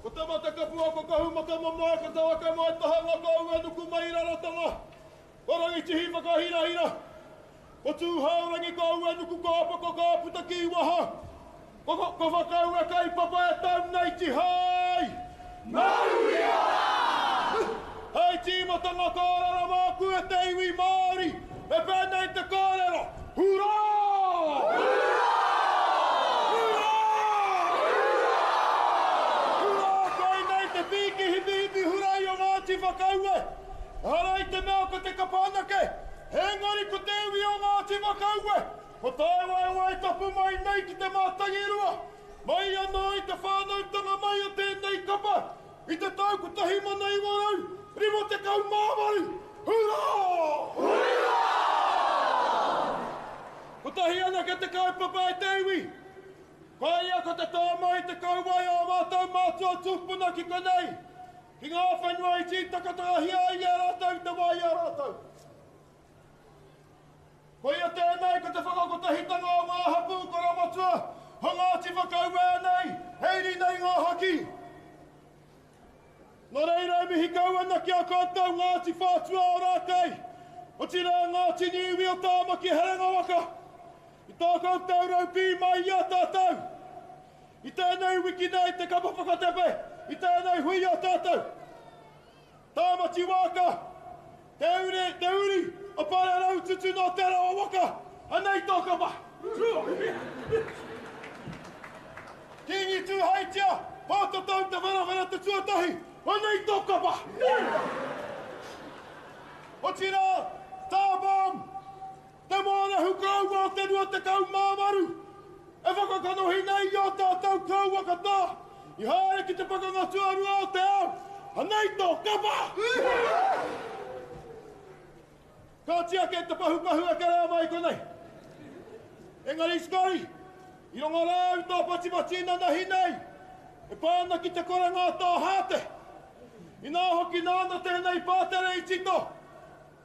Ko te mate kapua, ko Kahumatamomoe, ko Te Waka Moetaha, ko Uenuku mai i Rarotonga, ko Rangitihi whakahirahira, ko Tūhaorangi, ko Uenuku, ko Apako, ko Aputa ki Waha, ko, ko, ko Whakaue kaipapa e tau nei tihai! Mauri ora! Hei tīmatanga kōrero māku e te iwi Māori, me pēnei te kōrero, Hurā! Hurā! Hurā! Hurā! Koinei te pīki hipihipi hura i o Ngāti Whakaue. Ehara i te mea ko te kapa anake, engari ko te iwi o Ngāti Whakaue, ko tāewaewae tapu mai nei ki te mātangirua, mai anō i te whānautanga mai o tēnei kapa i te tau 1958. Hurā! Hurā! Kotahi anake te kaupapa e te iwi. Koia ko te tō mai te kauae o ā mātou mātua tūpuna ki konei, ki ngā whenua i tītakatakahia ai e rātou i te wā i a rātou. Koia tēnei ko te whakakotahitanga o ngā hapū koromatua o Ngāti Whakaue nei, e iri nei ngā haki. Nō reira e mihi kau ana ki a koutou Ngāti Whātua Ōrākei, otirā ngā tini iwi o Tāmaki Herenga Waka, i tā koutou raupī mai i a tātou. I tēnei wiki nei te kapa whakatepe, i tēnei hui a tātou. Tāmati Wāka, te uri, te uri o Pareraututu nō Te Arawa Waka, anei tō kapa. Kīngi Tūheitia, Pōtatau Te Wherawhera te tuatahi, anei tō kapa. Otirā, Tā Bomb, Te Mōrehu Koroua o te 28, e whakakanohi nei i ō tātou kauwaka tā i haere ki te pakanga tuarua o te ao, anei tō kapa! Kāti ake te pahupahu e kerea mai konei. Engari Scotty, i rongo rā au tō patipati nanahi nei, e pā ana ki te korenga o tō hāte. Inā hoki nāna tēnei pātere i tito,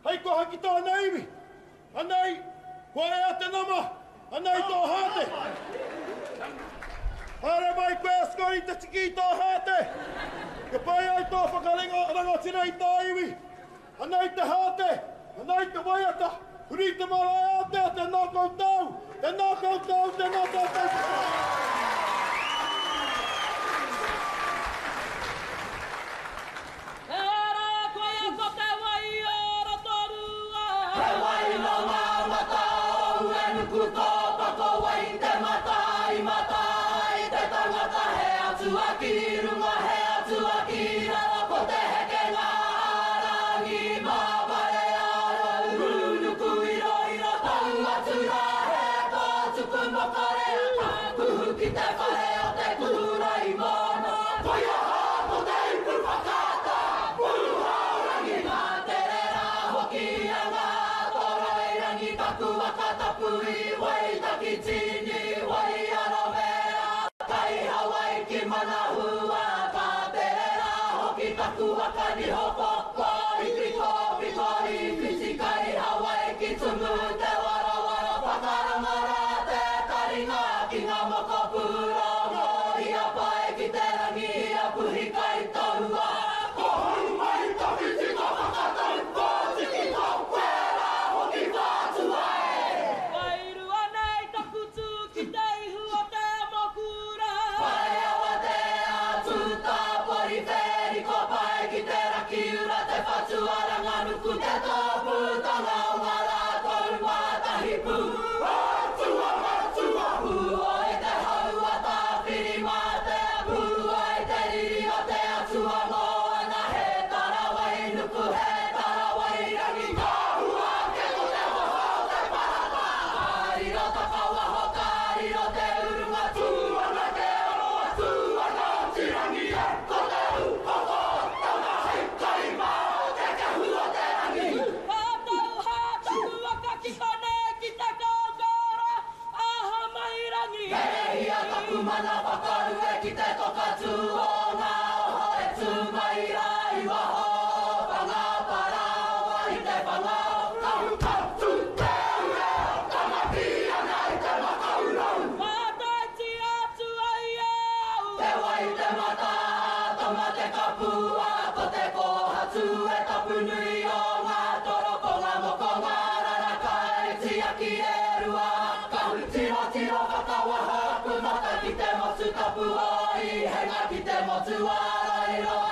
Hei koha ki tōna iwi. Anei, kua ea te nama. Anei tō hāte. Haere mai koe a Scotty te tiki i tō hāte. Kia pai ai tō whakarenga rangatira i tō iwi. Anei te hāte, anei te waiata. Huri te marae ātea, tēnā koutou, tēnā koutou, tēnā tātou katoa. He ara koia ko te wai o Rotorua. He wai nō ngā mata o Uenuku Kōpako wai te mata i mata ai te tangata He atua ki runga he atua ki raro Ko te hekenga a Rangi mā Pareārau Rūnuku iroiro tau atu rā He kōtuku mokarea Ka kuhu ki te whare o te Kuraimono Koia hā ko te ipu whakaata, Pūhaorangi Mā tere rā hoki a Ngātoroirangi Taku waka tapu i Waitaki tini Waiaro me a Kai Hawaiki Manahua Ka tere rā hoki taku waka niho poko I piko piko i whiti Kai Hawaiki Tumu te warawara Whakaranga rā te taringa Ki ngā mokopūrongo I a pae ki te rangi I a puhi kai taua Ko Hurumai tawhiti ka whakatau Ko Tiki ko Wera hoki whātua e. Wairua nei taku tū ki te ihu o te mokua. Kerehia taku mana whakaue ki te toka tū o ngā oho e tū mai rā i waho whanga parāoa i te whanga o Kahukatu te ure o Tamaki ana i te makaurau. Whātaitia atu ai au. Te wai te mata, tama te kapua, ko te kōhatu e tapu nui o ngā toro ko ngā moko ngā rara kai tiaki e rua. Kahu tirotiro whakawaha aku mata ki te motu tapu o Ihenga ki te motu Ārairoa.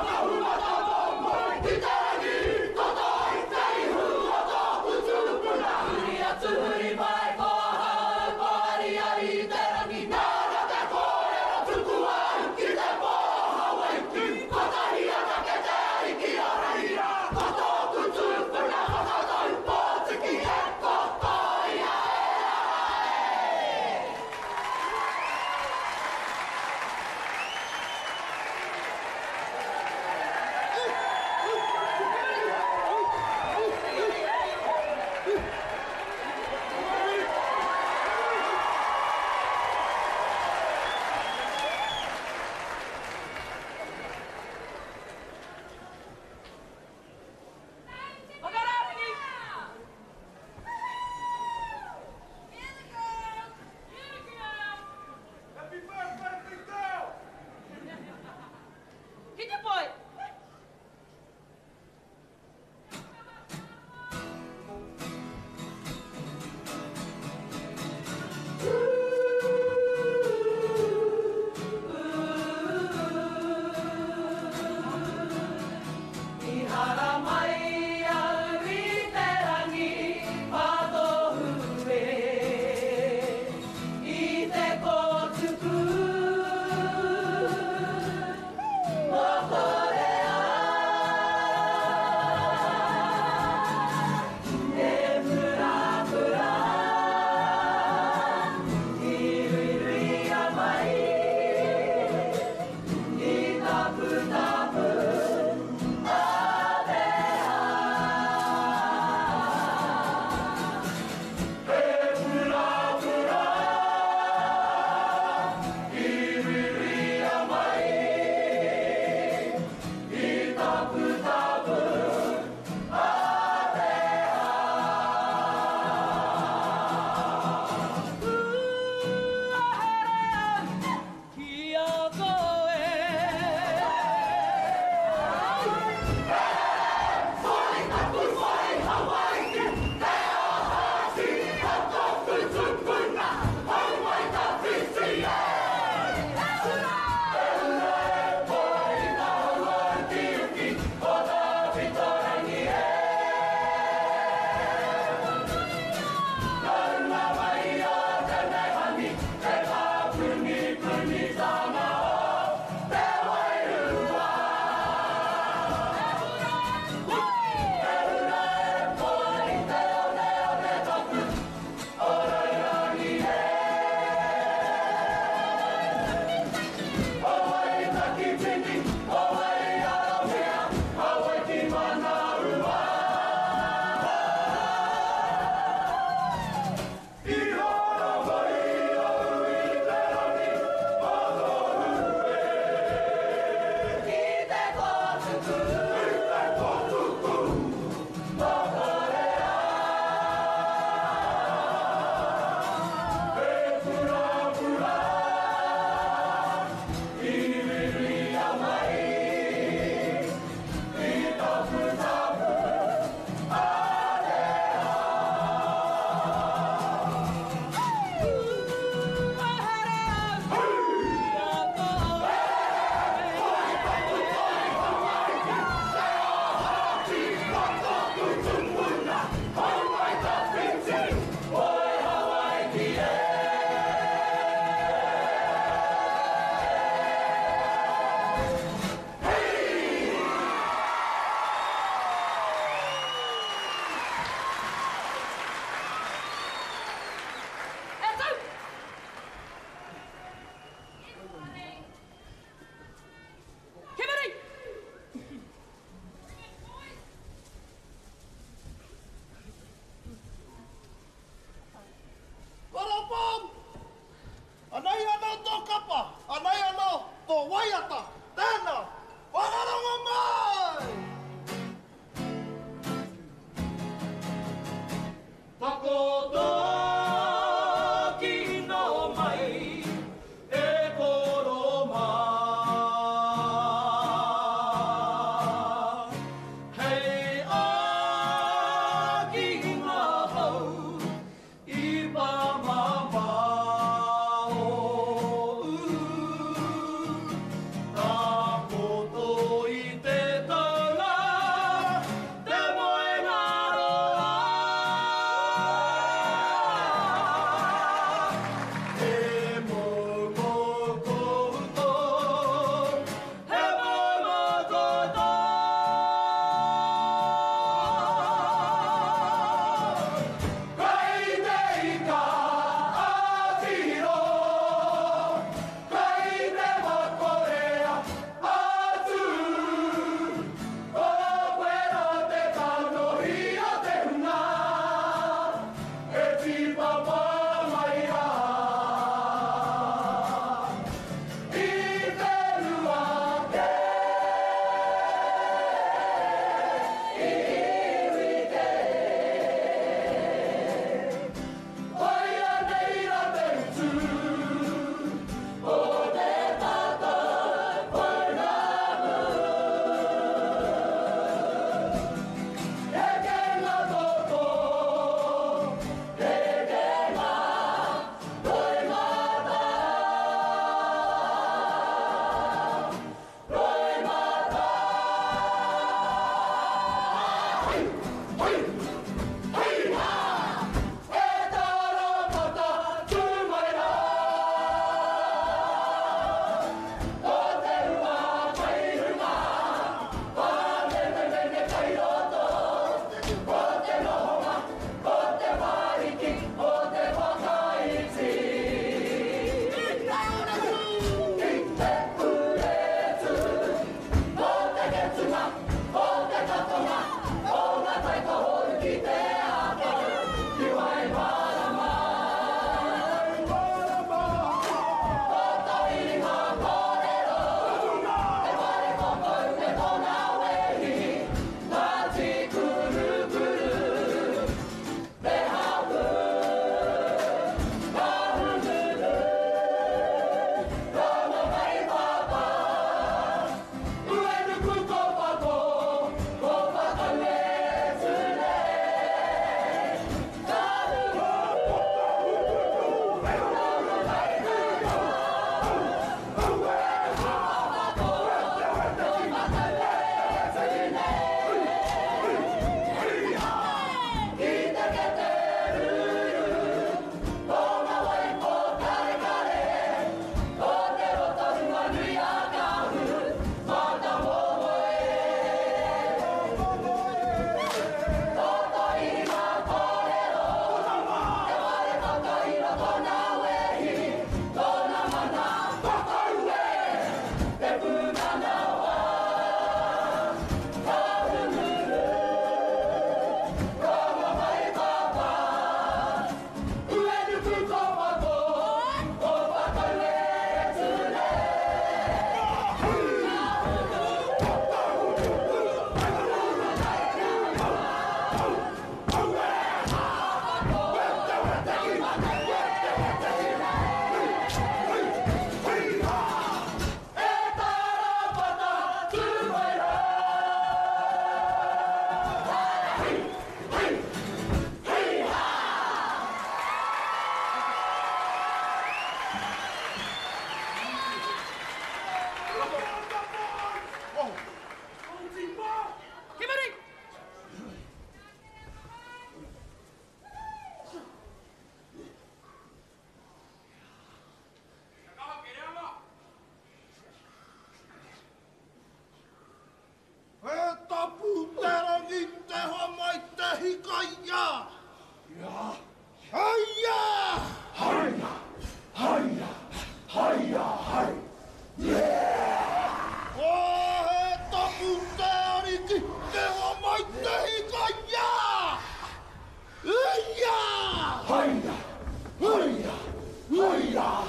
Kahu mata momoe ki te rangi, toto i te ihu o tōku tupuna. Huri atu huri mai ko ahau, ko Ariari te rangi. Nāna te kōrero tuku au ki te pō Hawaiki. Kotahi anake te ariki o reira, ko tōku tupuna whakatau pōtiki e kokoia e ara e.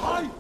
Hai!